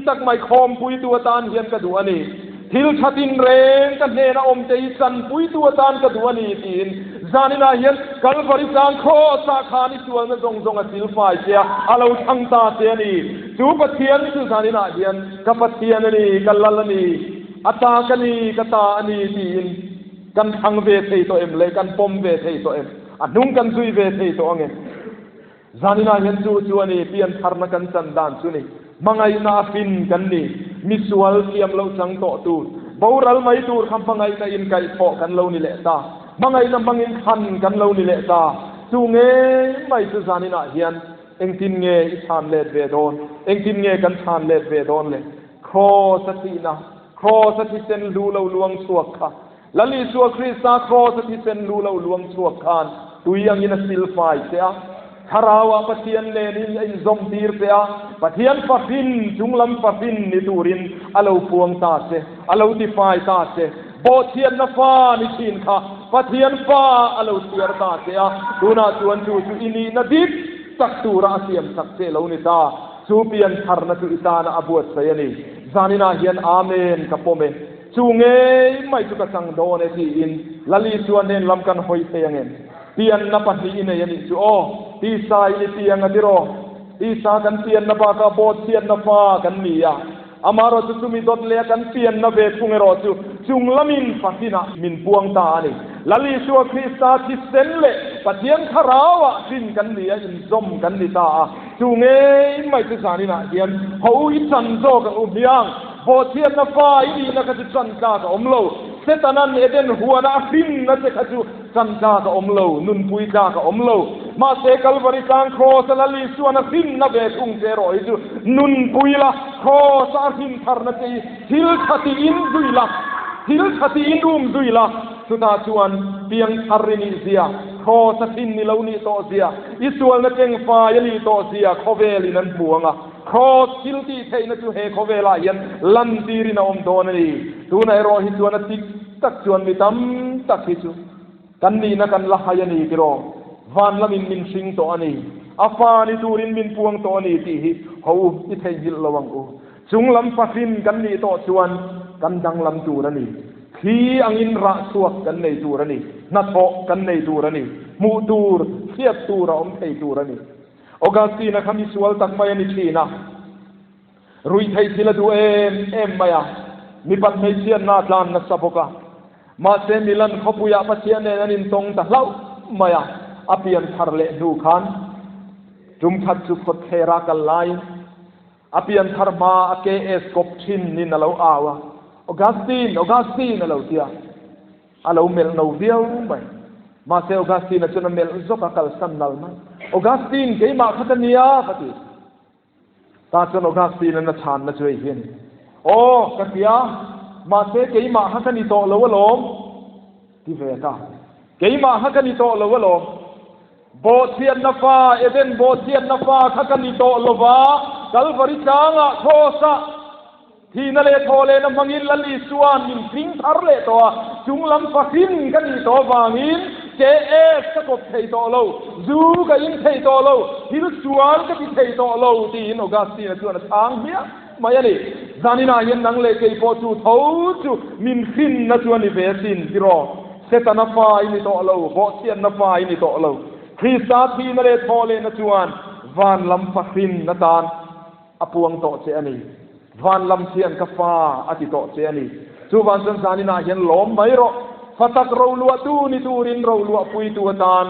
tak mai khawmpuitu atan hian ka duh a ni. Thil tha tinreng ka hnena awm te hi chanpuitu atan ka duh a ni tiin zaninah hian Kalvari tlang Kraws-ah khan i sualna zawng zawng a silfai che a, a lo thlang ta che a ni. Chu Pathian chu zaninah hian ka Pathian a ni, ka Lal a ni, a ta ka ni, ka ta a ni tiin kan thlang ve thei tawh em le, kan pawm ve thei tawh em? A hnung kan zui ve thei tawh ang em? Zaninah hian chu chu a ni, piantharna kan chan dan chu ni. Hmangaihna a fin kan ni, misual thiam loh chang tawh tur, boral mai tur kha hmangaihna inkaihthawh kan lo ni leh ta, hmangaihna hmangin thlan kan lo ni leh ta. Chu ngei mai chu zaninah hian engtin nge i chhan let ve dawn, engtin nge kan chhan let ve dawn le? Kraws a thihna, kraws a thisen hlu lo luang chhuak kha Lal Isua Krista Kraws a thisen lu lo luang chhuak khan tui angin a silfai che a, Thlarauah Pathian lenin a inzawm tir che a, Pathian fahrin, chunglam fahrin ni turin a lo puang ta che, a lo tifai ta che. Bawhchhiatna fa ni thin kha Pathian fa a lo chhiar ta che a, tunah chuan chu chu i nihna dik tak tura a siam sak che lo ni ta. Chu piantharna chu i tana a buatsaih a ni. Zaninah hian Amen ka pawm e. Chu ngei mai chu ka chang dawn e tiin Lali chuan nen lam kan hawi thei ang em? Pianna pahnih i nei a nih chu aw, tisa in i piang a tiraw? Tisa kan pianna bakah bawhchhiatna fa kan ni a, amaherawh chu chumi dawt leh a kan pianna ve thung erawh chu chung lamin fahinah min puang ta a ni. Lal Isua Krista thisen leh Pathian Thlarauah hrin kan ni a, inzawm kan ni ta a, chu ngei mai chu zaninah hian ho i chan zawk ang u hmiang. Bawhchhiatna fa i nihna kha chu chan tlak a awm lo. Setanan Eden huana a hrinna che kha chu chan tlak a awm lo, nunpui tlak a awm lo. Mahse Kalvari tlang Kraws-a Lal Isuan a hrinna ve thung che erawh hi chu nunpui la, Kraws-a a hrin tharna che hi thil tha tiin zui la, thil tha tiin um zui la. Chutah chuan piang thar i nih zia, Kraws-a hrin ni lo nih tawh zia, i sualna chengfai a nih tawh zia khawvelin an hmu ang a. Kraws thil tih theihna chu he khawvelah hian lantirin a awm dawn a ni. Tunah erawh hi chuan a tik tak chuan mi tam tak hi chu kan nihna kan la hai a ni tiraw? Van lamin min hring tawh a ni. A fa ni turin min puang tawh a ni tih hi ho i theihnghilh lo ang u. Chung lam fahrin kan nih tawh chuan kan danglam tur a ni. Thli angin rah chhuak kan nei tur a ni. Hnathawh kan nei tur a ni. Hmuh tur, hriat tur a awm thei tur a ni. Augustine-a kha misual tak mai a ni thin a, ruihtheih thil a duh em em mai a, mipat hmeichhiatna a tlan nasa bawk a. Mahse Milan khawpuiah Pathian nen an intawng ta hlauh mai a, a pian thar leh hnu khan tum khat chu khawthlera kal laiin a pian thar hma a KS kawp thin nin a lo au a, Augustine, Augustine a lo ti a. A lo melh no viau mai. Mahse Augustine-a chuan a melh zawk a, kalsan nal mai. Augustine, keimah kha ka nia, ka ti. Tah chuan Augustine-a'n a chhanna chu hei hi a ni. Aw, ka ti a, mahse keimah kha ka ni tawh lo alawm, ti ve ta. Keimah kha ka ni tawh lo alawm. Bawhchhiatna fa, Eden bawhchhiatna fa kha ka ni tawh lo va, Kalvari tlangah, Kraws-ah, Thihna leh thawhlehna hmangin Lal Isua'n min hring thar leh tawh a, chung lam fahrin ka nih tawh avangin KS ka kawp thei tawh lo, zu ka in thei tawh lo, thil sual ka ti thei tawh lo, tiin Augustine-a chuan a chhang hmiah mai a ni. Zaninah hian nang leh kei pawh chu tho chu min hrinna chu a ni ve asin, tiraw? Setana fa i ni tawh lo, bawhchhiatna fa i ni tawh lo. Krista thihna leh thawhlehna chuan van lam fahrin atan A puang tawh che a ni. Van lam thian ka fa a ti tawh che a ni. Chuvan chuan zaninah hian lawm mai rawh. Fa tak roluahtu ni turin roluahpuitu atan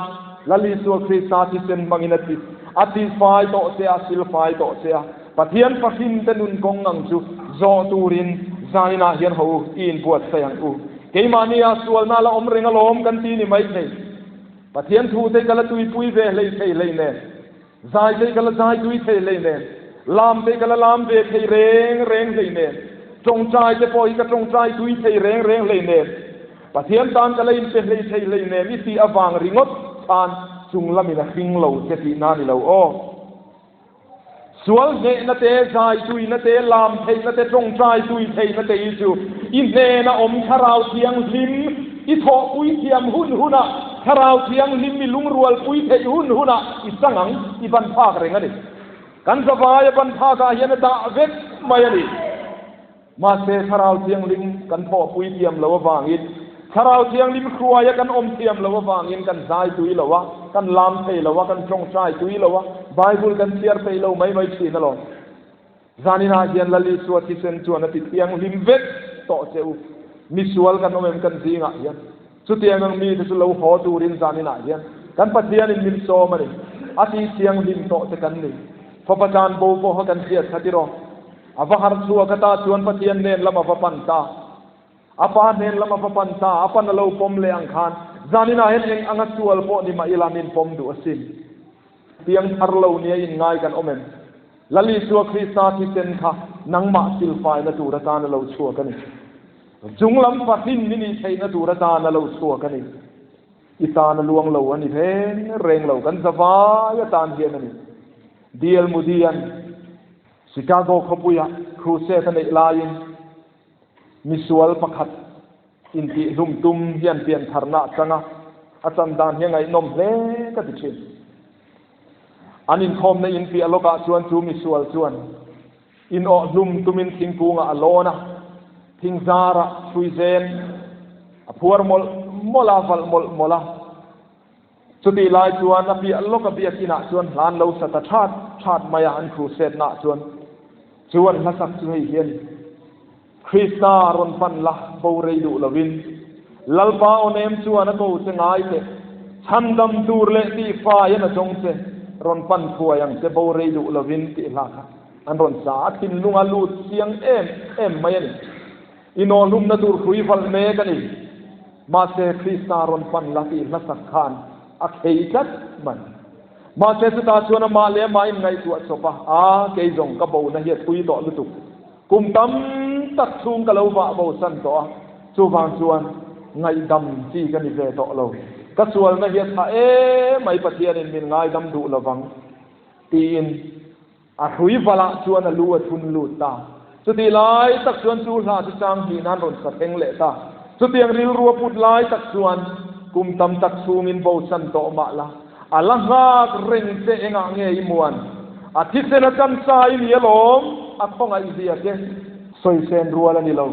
Lal Isua Krista thisen hmangin a ti a tifai tawh che a, silfai tawh che a. Pathian fahrimte nun kawng ang chu zawh turin zaninah hian ho i inbuatsaih ang u. Keimahnia sualna la awm reng alawm kan ti ni maithei. Pathian thute ka la tuipui ve hlei thei hlei nen. Zai te ka la zai tui thei hlei nen, lam te ka la lam ve thei reng reng hlei nen, tawngtai te pawh hi ka tawngtai tui thei reng reng hlei nen, Pathian tan ka la inpe hlei thei hlei nen i tih avang ringawt khan chung lamin a hring lo che tihna a ni lo aw. Sual hnehna te, zai tuina te, lam theihna te, tawngtai tui theihna te hi chu i hnena awm Thlarau Thianghlim i thawhpui thiam hun hunah, Thlarau Thianghlim i lungrualpui theih hun hunah i chang ang, i ban phak reng a ni. Kan zavaia ban phakah hian a dah vek mai a ni. Mahse, Thlarau Thianghlim kan thawhpui thiam lo avangin, Thlarau Thianghlim hruaia kan awm thiam lo avangin kan zai tui lo a, kan lam thei lo a, kan tawngtai tui lo a, Bible kan chhiar peih lo mai mai thin alawm. Zaninah hian Lal Isua thisen chuan a ti thianghlim vek tawh che u. Misual kan awm em kan zingah hian? Chutiang ang mite chu lo haw turin zaninah hian kan Pathianin min sawm a ni. A ti thianghlim tawh che kan ni. Fapa tlan bo pawha kan hriat kha tiraw? A va harh chhuak a ta chuan Pathian hnen lam a va pan ta. A pa hnen lam a va pan ta. A pan a lo pawm leh ang khan zaninah hian eng anga sual pawh ni mah ila min pawm duh asin. Piang thar lo nia inngai kan awm em? Lal Isua Krista thisen kha nangmah silfaina tur atan a lo chhuak a ni. Chunglam fahrin ni nih theihna tur atan a lo chhuak a ni. I tan a luang lo a ni reng reng lo. Kan zavai atan hian a ni. DL Moody-a'n Chicago khawpuia crusade a neih laiin misual pakhat intihhlum tum hian piantharna a chang a, a chan dan hi a ngaihnawm hle ka ti thin. An inkhawmna in piah lawkah chuan chu misual chuan inawhhlum tumin thingkungah a lawn a, thingzarah hruizen a phuar mawlh mawlh a, valh mawlh mawlh a. Chutih lai chuan a piah lawk a biakinah chuan hlan lo sa ta that that mai a, an crusade naah chuan chu an hlasak chu hei hian Krista rawn pan la bo rei duh lovin Lalpa aw nem chuan a ko che ngai teh, chhandam tur leh tih fai an a zawng che, rawn pan thuai ang che bo rei duh lovin tih hla kha an rawn sa a, thinlung a lut chiang em em mai a ni. Inawhlumna tur hrui valh mek a ni. Mahse, Krista rawn pan la tih hlasak khan a khei tlat mai. Mahse, chutah chuan amah leh amah inngaihtuah chawp a, A, kei zawng ka bona hi a thui tawh lutuk. Kum tam tak chhung ka lo vah bo san tawh a, chuvang chuan ngaihdam chi ka ni ve tawh lo. Ka sualna hi a tha emai Pathianin min ngaidam duh lovang, tiin. A hrui valah chuan a lu a thun lut ta. Chutih lai tak chuan chu hla chu chang hnih nan rawn sa thleng leh ta. Chutiang rilru a put lai tak chuan kum tam tak chhungin bo chan tawh mah la, a la nghak reng che engah nge i muan? A thisen a chan sa i ni alawm, a khawngaih zia che. Sawi sen rual a ni lo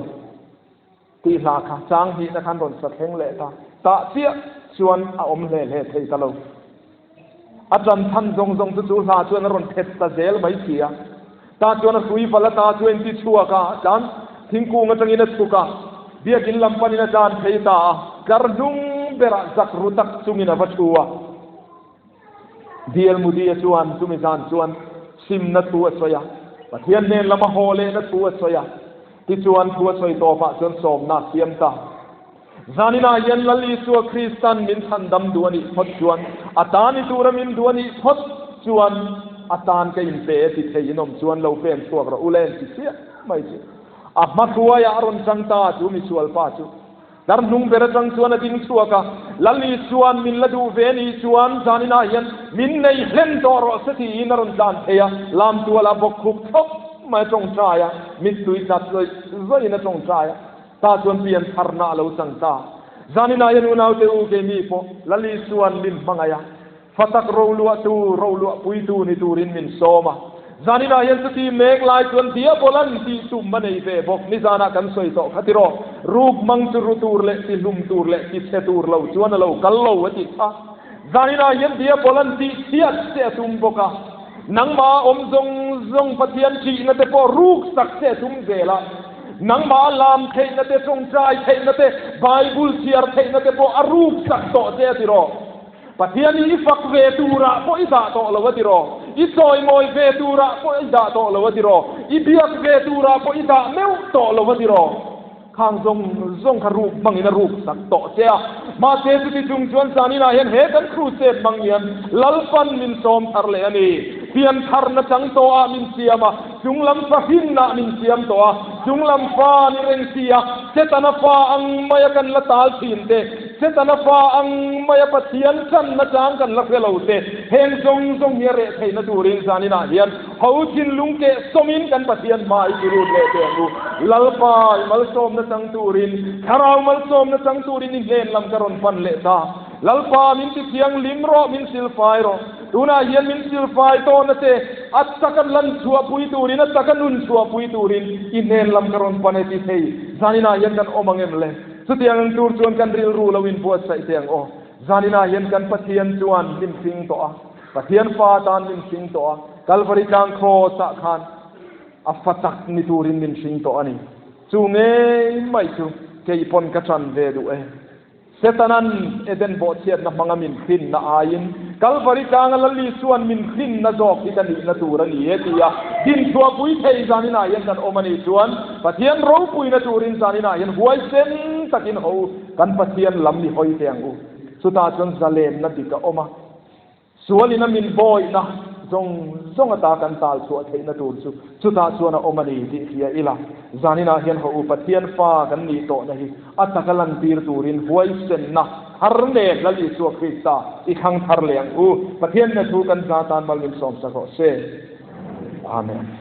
tih hla kha chang hnihna khan rawn sa thleng leh ta. Tah chiah chuan a awm hle hle thei ta lo. A ṭan chhan zawng zawng chu chu hla chuan a rawn phet ta zel mai si a. Tah chuan a hrui val ata chu a inti chhuak a, a tlan thingkung aṭangin a chhuk a, biakin lam panin a tlan phei ta a, tlar hnung berah zak ru tak chungin a va ṭhu a. DL Moody-a chuan chumi zan chuan simna thu a sawi a, Pathian hnen lama haw lehna thu a sawi a, tichuan thu a sawi tawpah chuan sawmna a siam ta. Zaninah hian Lal Isua Kristan min chhandam duh a nih phawt chuan, a ta ni tura min duh a nih phawt chuan a tan ka inpe e ti thei in awm chuan lo pen chhuak rawh u le an ti chiah mai chu. A hma hruaiah a rawn chang ta chu misual pa chu. Dar hnung ber atang chuan a ding chhuak a, Lal Isua'n min la duh ve a nih chuan zaninah hian min nei hlen tawh rawh se tiin a rawn tlan thei a, lamtualah bawk khup thlawp mai a tawngtai a, mittui tla zawih zawihin a tawngtai a. Ta chuan pian tharna a lo chang ta. Zaninah hian unaute u keimi pawh Lal Isua'n min hmangaih a, fa tak roluahtu, roluahpuitu ni turin min sawm a. Zaninah hian chuti mek lai chuan Diabolan tih tum a nei ve bawk. Nizanah kan sawi tawh kha tiraw, ruk mang chu ru tur leh ti hlum tur leh ti chhe tur lo chuan a lo kal lo a tih kha. Zaninah hian Diabolan tih chhiat che a tum bawk a, nangmah awm zawng zawng Pathian ṭihna te pawh ruk sak che a tum zel a. Nangmah lam theihna te, tawngtai theihna te, Bible chhiar theihna te pawh a ruk sak tawh che a ti rawh. Pathian hi i fak ve turah pawh i dah tawh lo a ti rawh. I chawimawi ve turah pawh i dah tawh lo a ti rawh. I biak ve turah pawh i dah meuh tawh lo a ti rawh. Khang zawng zawng kha ruk hmangin a ruk sak tawh che a. Mahse chuti chung chuan zaninah hian he kan crusade hmang hian Lalpan min sawm thar leh a ni. Pian tharna chang tawhah min siam a. Chunglam fa hrinna min siam tawh a, chunglam fa ni reng si a, Setana fa ang maia kan la tal thin te, Setana fa ang maia Pathian channa chang kan la hre lo te, heng zawng zawng hi a reh theihna turin zaninah hian ho thinlung keh sawmin kan Pathian hma i ti lut leh teh ang u. Lalpa, i malsawmna chang turin, Thlarau malsawmna chang turin i hnen lam ka rawn pan leh ta. Lalpa, min ti thianghlim rawh, min silfai rawh. Tunah hian min silfai tawhna che, a taka lan chhuahpui turin, a taka nun chhuahpui turin i hnen lam ka rawn pan e ti thei. Zaninah hian kan awm ang em le? Chutiang ang tur chuan kan rilru lo inbuatsaih teh ang aw. Zaninah hian kan Pathian chuan min hring tawh a, Pathian fa tan min hring tawh a, Kalvari tlang Kraws-ah khan a fa tak ni turin min hring tawh a ni. Chu ngei mai chu kei pawn ka ṭan ve duh e. Setanan Eden bawhchhiatna hmanga min hrinna aiin Kalvari tlanga Lal Isua'n min hrinna zawk hi ka nihna tur a ni e tia dinchhuahpui thei zaninah hian kan awm a nih chuan Pathian ropuina turin zaninah hian huaisen takin ho kan Pathian lam i hawi teh ang u. Chutah chuan zalenna dik a awm a. Sualin a min bawihna zawng zawng ata kan tal chhuah theihna tur chu chutah chuan a awm a ni tih hria ila, zaninah hian haw u Pathian fa kan nih tawhna hi a taka lantir turin huaisenna thar nen Lal Isua Krista i thlang thar leh ang u. Pathian hna thu kan za tan mal min sawmsak rawh se. Amen.